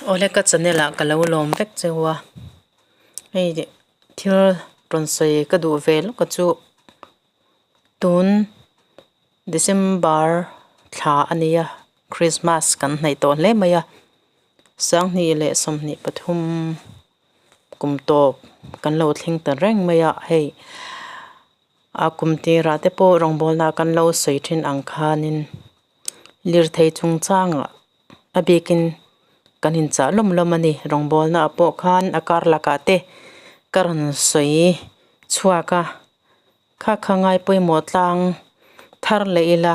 Awle ka channel ah ka lo lawm vek cheu a hei thil rawn sawi ka duh ve lawk a chu tun December thla a nia Christmas kan hnaih tawh hle mai a sanghnih leh 23 kum tawp kan lo thleng ta reng mai a hei a kum tirah te pawh rawngbawlna kan lo sawi thin ang khanin lirthei chungchangah a bikin kan inchah lawm lawm a ni rawngbawlna ah pawh khan a kar lakah te ka rawn sawi chhuak a kha kha ngai pawimawh tlang thar leh ila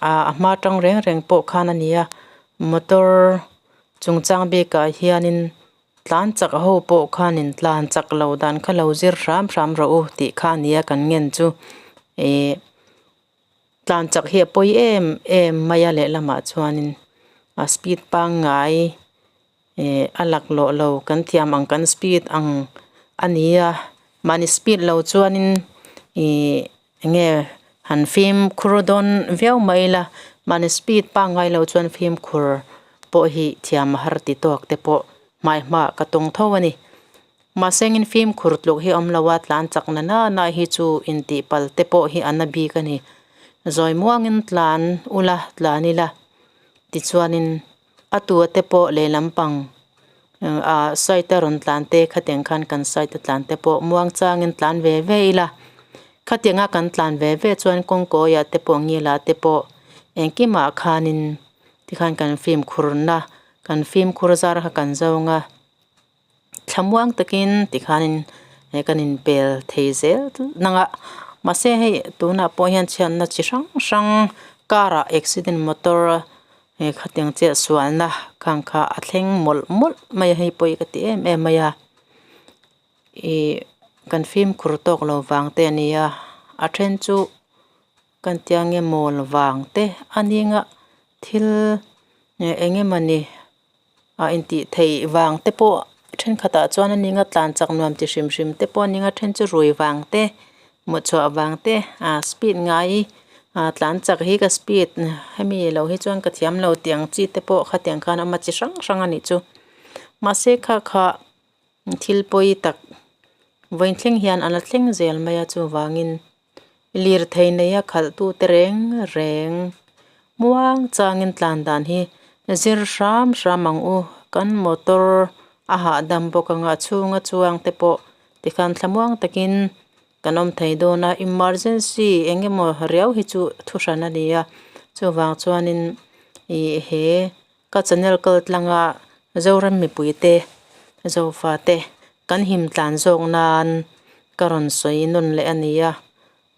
ah a hma tang reng reng pawh khan a ni a motor chungchang bikah hianin tlan chak ho pawh khanin tlan chak lo dan kha lo zir hram hram rawh u tih kha a ni a kan ngen chu ihh. Tlan chak hi a pawi em em mai a lehlamah chuanin a speed pangngai eh a laklawh lo kan thiam ang kan speed ang a ni a mahni speed lo chuanin ih eng nge han fimkhur dawn viau mai ila mahni speed pangngai lo chuan fimkhur pawh hi thiam a har ti tawk te pawh hmaihma ka tawng tho a ni. Mahsengin fimkhur tluk hi awm lo a, tlan chak na na na hi chu intih pal te pawh hi a na bik a ni. Zawi muangin tlan ula tlan ila tichuanin a tua te pawh lehlam pang ah side a rawn tlan te khatiang khan kan side a tlan te pawh muang changin tlan ve ve ila khatianga kan tlan ve ve chuan kawngkawiah te pawh ngilah te pawh engkimah khanin tikhan kan fimkhurna kan fimkhur zar kha kan zawng a. Thlamuang takin tikhanin he kan inpel thei zel nang a mahse hei tunah pawh hian chhiatna chi hrang hrang car ah accident motor he khatiang chiah sualna khang kha a thleng mawlh mawlh mai a hei pawh hi ka ti em em mai a ih kan fimkhur tawk lo vang te a ni a a then chu kan tia nge mawl vang te a ning a thil eng emawni. a intih theih vang te pawh thenkhatah chuan a ning a tlan chak nuam ti hrim hrim te pawh a ning a then chu rui vang te mutchhuah vang te ah speed ngai ah tlan chak hi ka speed hemi lo hi chuan ka thiam lo tih ang chi te pawh khatiang khan a awm a chi hrang hrang a nih chu mahse kha kha thil pawi tak vawiin thleng hian a la thleng zel mai a chuvangin Lirthei neia khalhtute reng reng muang changin tlan dan hi zir hram hram ang u. Kan motor a hahdam bawk ang a chhunga chuang te pawh tikhan thlamuang takin kan awm thei dawn a emergency eng emaw riau hi chu thu hran a ni a chuvang chuanin ih he ka channel kal tlanga Zoram mipuite Zofate kan him tlan zawk nan ka rawn sawi nawn leh a ni a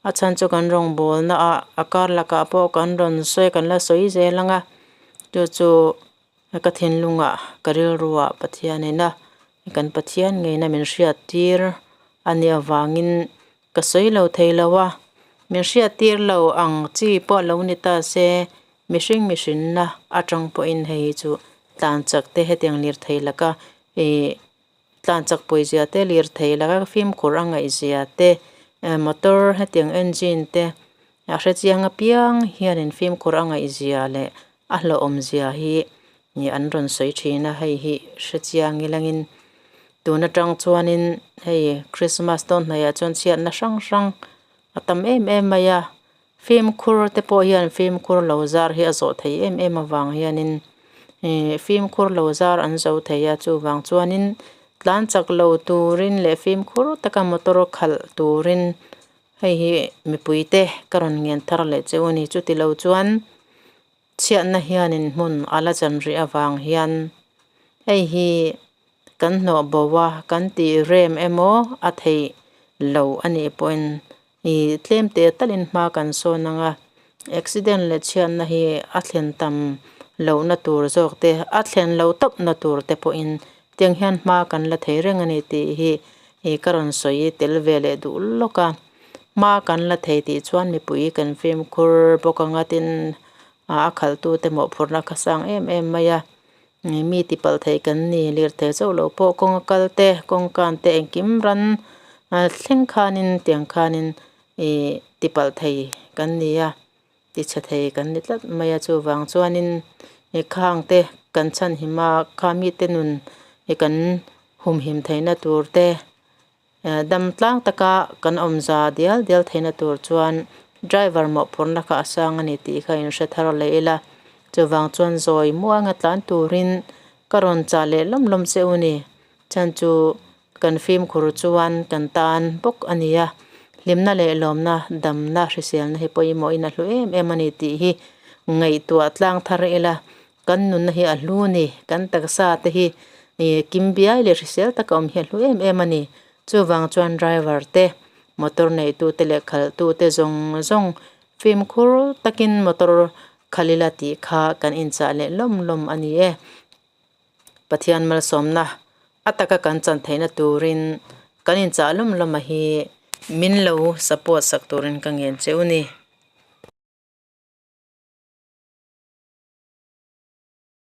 a chhan chu kan rawngbawlna ah a kar lakah pawh kan rawn sawi kan la sawi zel ang a chu chu ka thinlungah ka rilruah Pathian ina kan Pathian ngeina min hriat tir a nih avangin ka sawi lo thei lo a min hriat tir lo ang chi pawh lo ni ta se mihring mihrinna atang pawhin hei hi chu tlan chak te hetiang lirthei laka ih tlan chak pui zia te lirthei laka fimkhur a ngaih zia te motor hetiang engine te a hrechiang apiang hianin fimkhur a ngaih zia leh a hlauhawm zia hi ih an rawn sawi thin a hei hi hrechiang ilangin tun atang chuanin hei christmas dawn hnaihah chuan chhiatna hrang hrang a tam em em mai a fimkhur te pawh hian fimkhur lo zar hi a zawh thei em em avang hianin ih fimkhur lo zar an zo thei a chuvang chuanin tlan chak lo turin leh fimkhur taka motor khalh turin hei hi mipui te ka rawn ngen thar leh cheu a ni chuti lo chuan chhiatna hianin hmun a la chan rih avang hian hei hi kan hnawh bo a kan tih rem emaw a theih lo a nih pawhin ih tlem teh talin hma kan sawn ang a accident leh chhiatna hi a thlen tam lohna tur zawk te a thlen lo tawp na tur te pawhin tiang hian hma kan la thei reng a ni tih hi ih ka rawn sawi tel ve leh duh lawk a hma kan la thei tih chuan mipui kan fimkhur bawk ang a tin a khalhtute mawhphurhna kha sang em em mai a mi tipalh thei kan ni lirthei chauh loh pawh kawng a kal te kawng kan te engkim ran thleng khanin tiang khanin ih tipalh thei kan ni a tichhe thei kan ni tlat mai a chuvang chuanin ih khang te. kan chhanhim a, kha mite nun hi kan humhim theihna tur te dam tlang taka kan awmza dial dial theihna tur chuan driver mawhphurhna kha a sang a ni tih kha inhre thar leh ila. Chuvang chuan zawi muanga tlan turin ka rawn chah leh lawm lawm che u ni. Chhan chu kan fimkhur chuan kan tan bawk a ni a, hlimna leh lawmna, damna, hriselna hi pawimawhin a hlu em em a ni tih hi ngaihtuah tlang thar ila, kan nunna hi a hlu a ni, kan taksa te hi kim biai leh hrisel taka awm hi a hlu em em a ni. Chuvang chuan driver te, motor neihtute leh khalhtute zawng zawng fimkhur takin motor khalh ila tih kha kan inchah leh lawm lawm a ni e. Pathian malsawmna a taka kan chan theihna turin kan inchah lawm lawm a hi min lo support sak turin ka ngen che u ni.